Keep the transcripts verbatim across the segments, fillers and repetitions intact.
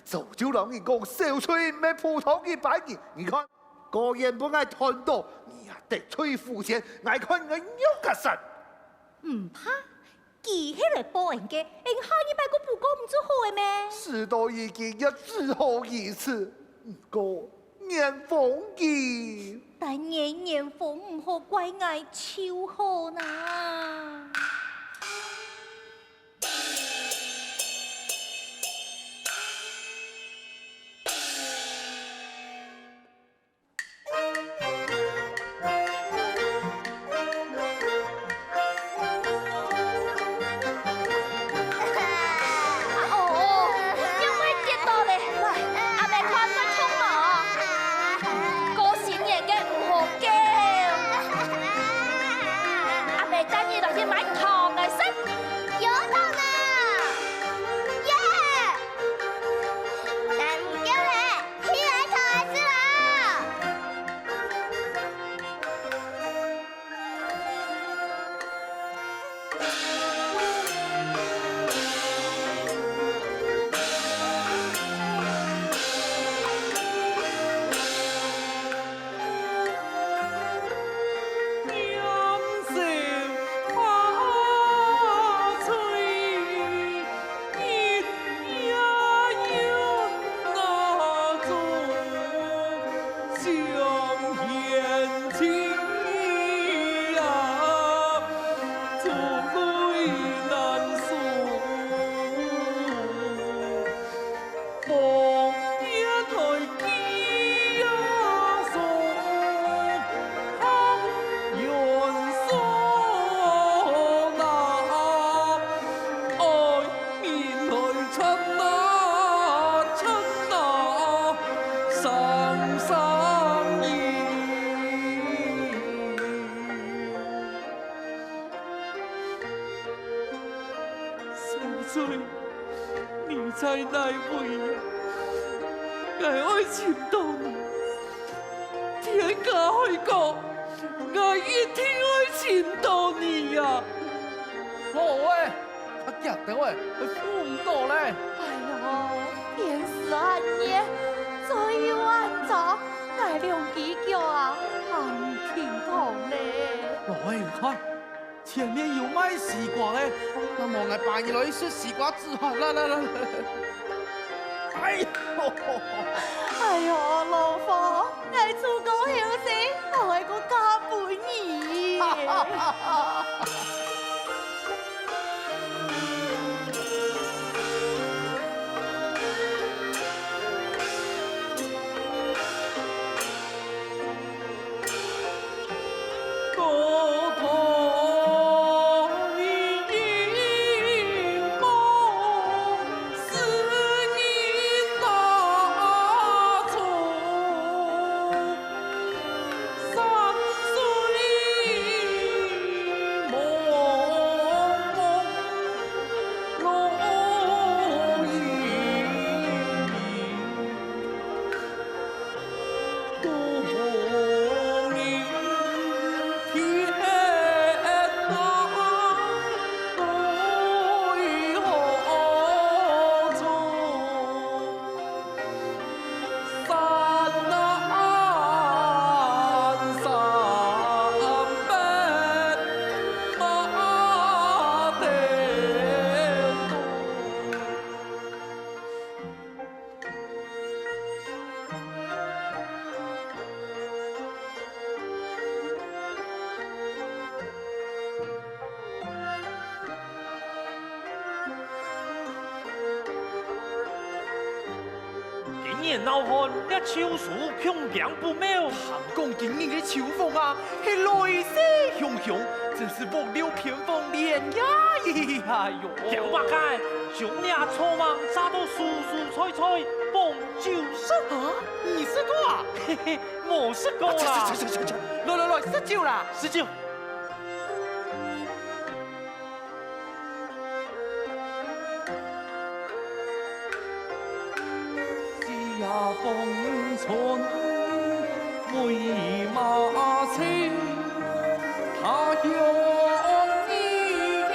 早就摎你講，小翠毋係普通一般人。你看，果然分𠊎斷到，你啊得罪父先，𠊎看你愛仰結煞。毋怕，佢係來報恩个，恩下二擺過補過毋就好了咩？事到如今，也只好如此。毋過，年豐已。但願年豐毋好怪𠊎就好啦。 哦，又會跌倒咧！來，阿姆看，看痛無？過新年个毋好噭。阿姆帶你來去買糖來食。有糖啊！耶！但毋噭咧，去買糖來食啦！ 小翠，你在哪位啊？𠊎愛尋到你。天涯海角，𠊎一定愛尋到你啊！好欸，較遽兜仔，會赴毋到咧。哎喲，天時恁熱，水又恁燥，𠊎兩支腳啊，行毋定堂咧。來，你看， 前面有賣西瓜个，那麼𠊎陪你來去食西瓜子哈，來來來來。哎喲！哎喲，老婆，𠊎出國後生，𠊎會過嫁分你。今年鬧旱，這秋收恐驚不妙。聽講今年个秋風啊，係來勢洶洶，真是屋漏偏逢連夜雨。哎喲，驚麼个？將這草蜢軋到蔬蔬菜菜，傍酒食。啊，你食過啊？嘿嘿，無食過啦。啊，來來來，食酒啦，食酒。 四野芳村喂馬青，他鄉遇險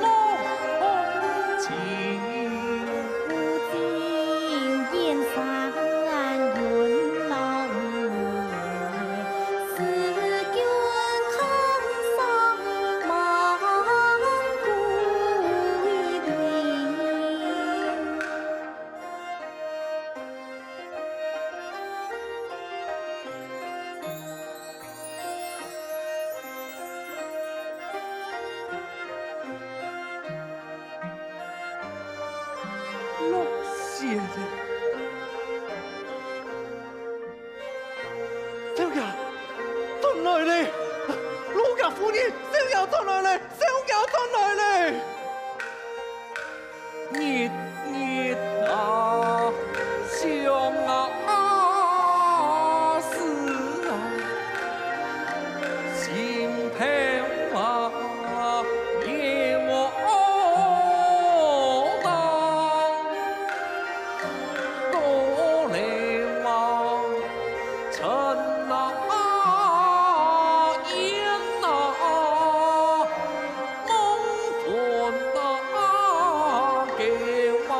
無情。鳥轉來咧，小鳥轉來咧！日日啊，想啊，思啊，心頭啊，夜我啊，高楼啊， 尘啊，烟啊，梦魂啊，给啊，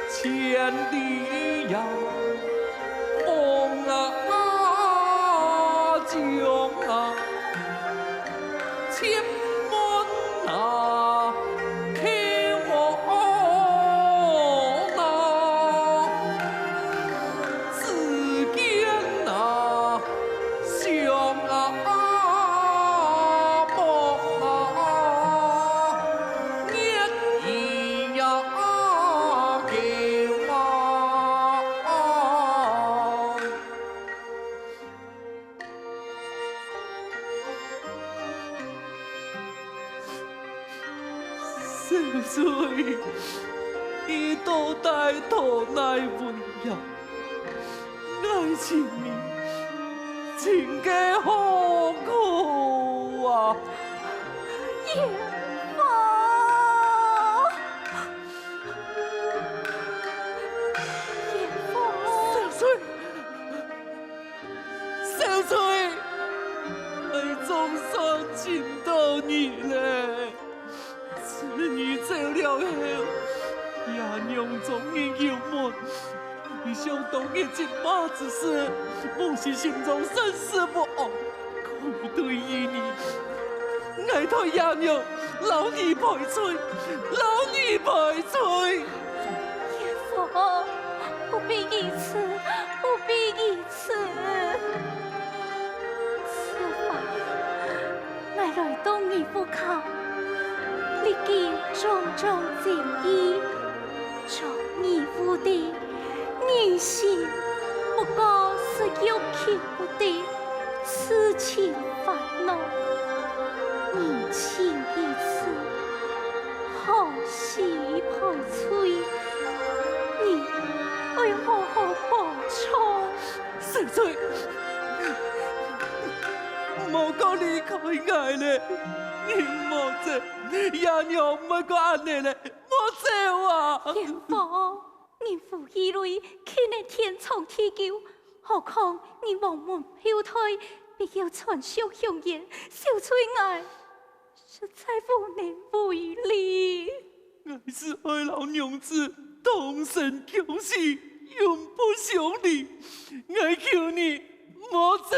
千里呀，风啊，江啊，千门啊， 开我那时间那想啊，梦啊，月儿呀，给我。 小翠，你到底在哪位呀？爱情你真个好苦啊！严峰，严峰。小翠， 小翠，𠊎總算尋到你咧。自你走了後，爺娘終日憂悶。回想當日戰馬之時，母親心中甚是不安，故意對於你，𠊎代爺娘摎你賠罪，摎你賠罪。嚴峰，不必如此，不必如此。 此番，𠊎來到你屋下，歷經種種情意，做你屋的人心，不過是欲求不得，痴情煩惱。人情如此，何須賠罪？你愛好好補償。 小翠，莫過離開𠊎咧！你莫走，爺娘毋會過恁呢咧！莫走啊！嚴峰，人無異類，豈能天長地久？何況你亡門後代，必要傳續香煙，小翠𠊎 實在無能為力。𠊎係愛摎娘子同生共死，永不相離。𠊎求你，莫走！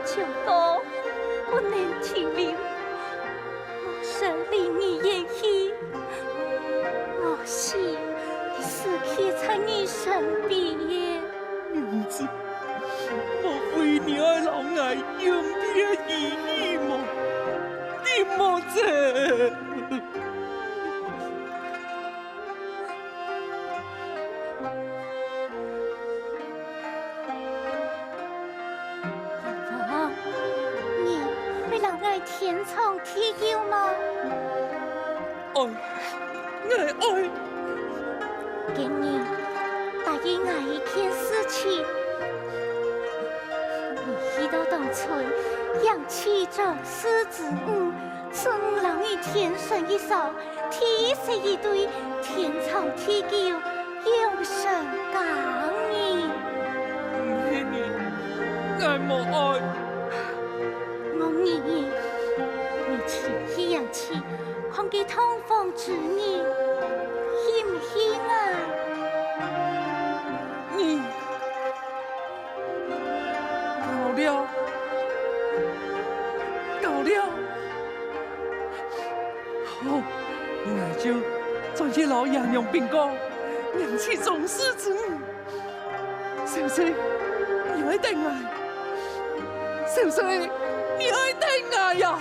想到不能停留，我身離你遠去，我心死去在你身邊。娘子，莫非你愛摎𠊎永別依依無？定無者？ 你會摎𠊎天長地久嗎？愛，𠊎愛。今日答應𠊎一件事情，你去到當村，迎娶張氏之女， 賜你摎你天生一雙，地設一對，天長地久，永成家人。毋係你，𠊎無愛。我願意，你前去迎娶，看佢洞房之日，喜毋喜愛？你 到了，到了。好，𠊎就轉去摎爺娘禀告，迎娶張氏之女。小翠，你愛等𠊎。小翠，你愛等𠊎呀！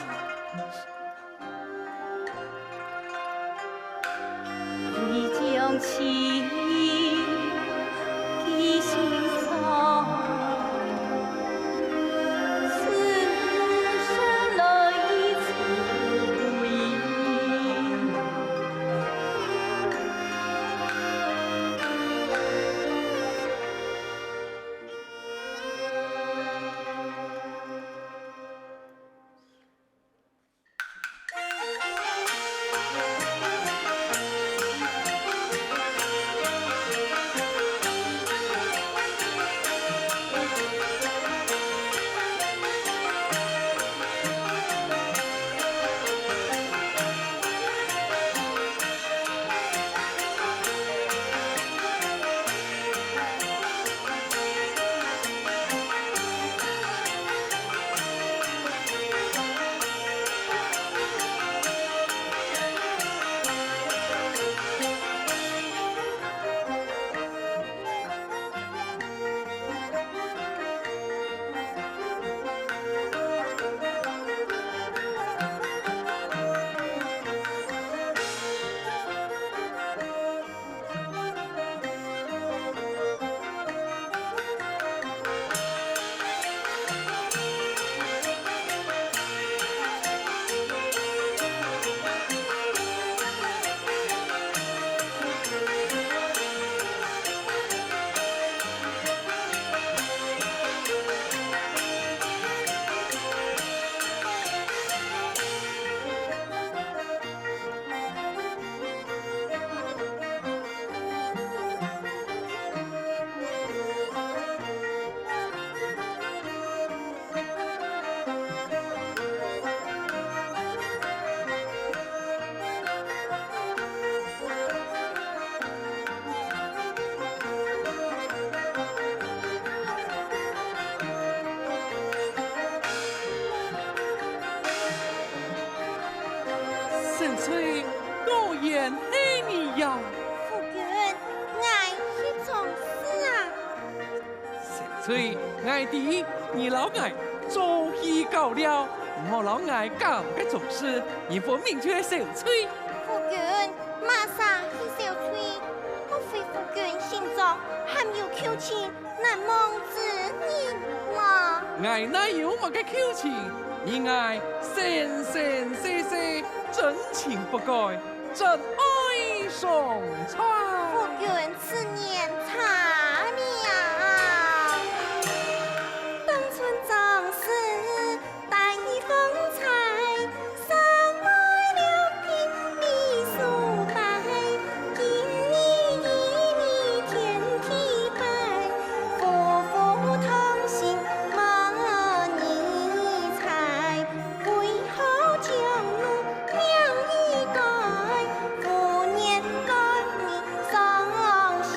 小翠，果然係你呀！夫君，𠊎係張氏啊！ 小翠，𠊎知你摎𠊎早已搞了，毋好摎𠊎搞該種事，你分明就係小翠。夫君，麼儕係小翠？莫非夫君心中還有舊情難忘之人嗎？𠊎哪有麼个舊情？你𠊎生生世世，真情不改。 真愛上菜。夫君此言差了。當春張氏帶你風采，賞愛了平地數百，今日與你天地拜，夫婦同心莫疑猜。 為何將奴名已改，夫人改名傷心。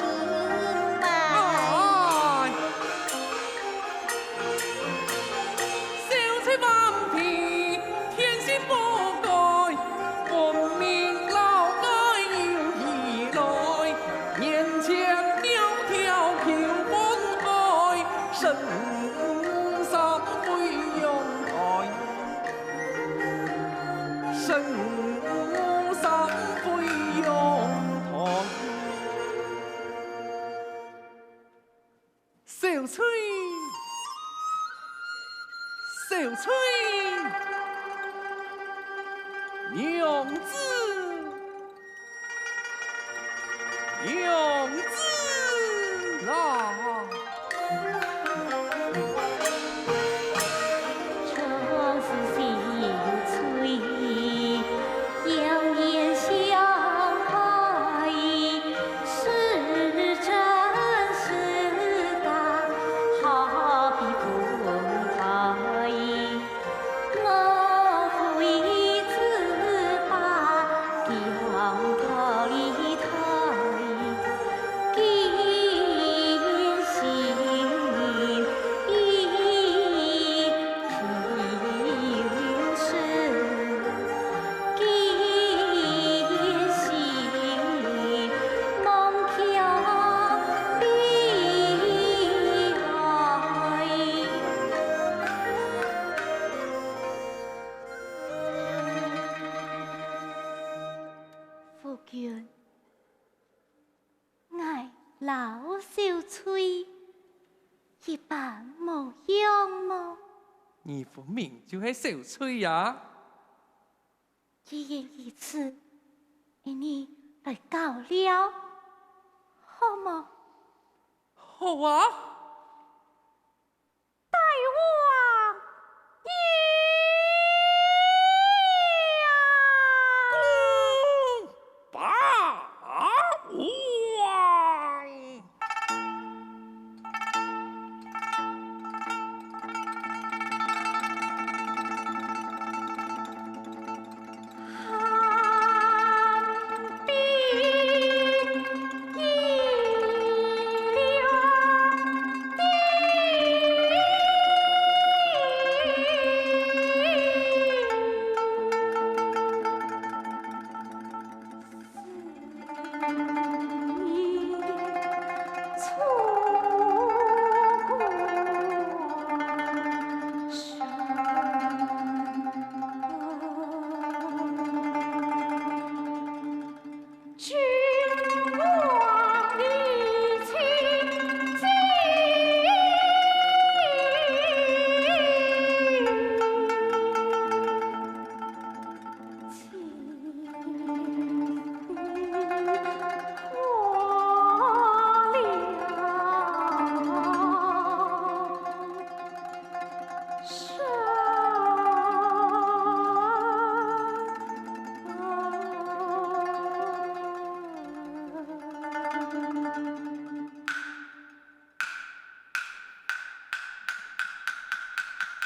身无衫，飞扬台。小翠，小翠，娘子。 娘子啊！夫君，𠊎摎小翠一般無樣無？你分明就係小翠啊！既然如此，𫣆俚來較尞，好無？好啊！ 大王驾！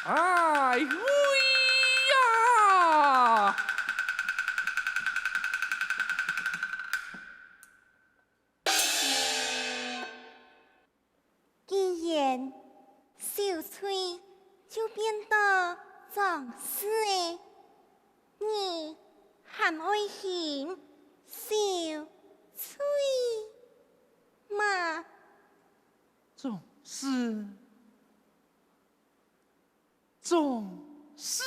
哎喂呀！ 既然小翠就變到壯士了，你還愛嫌小翠嗎？壯士，壯士。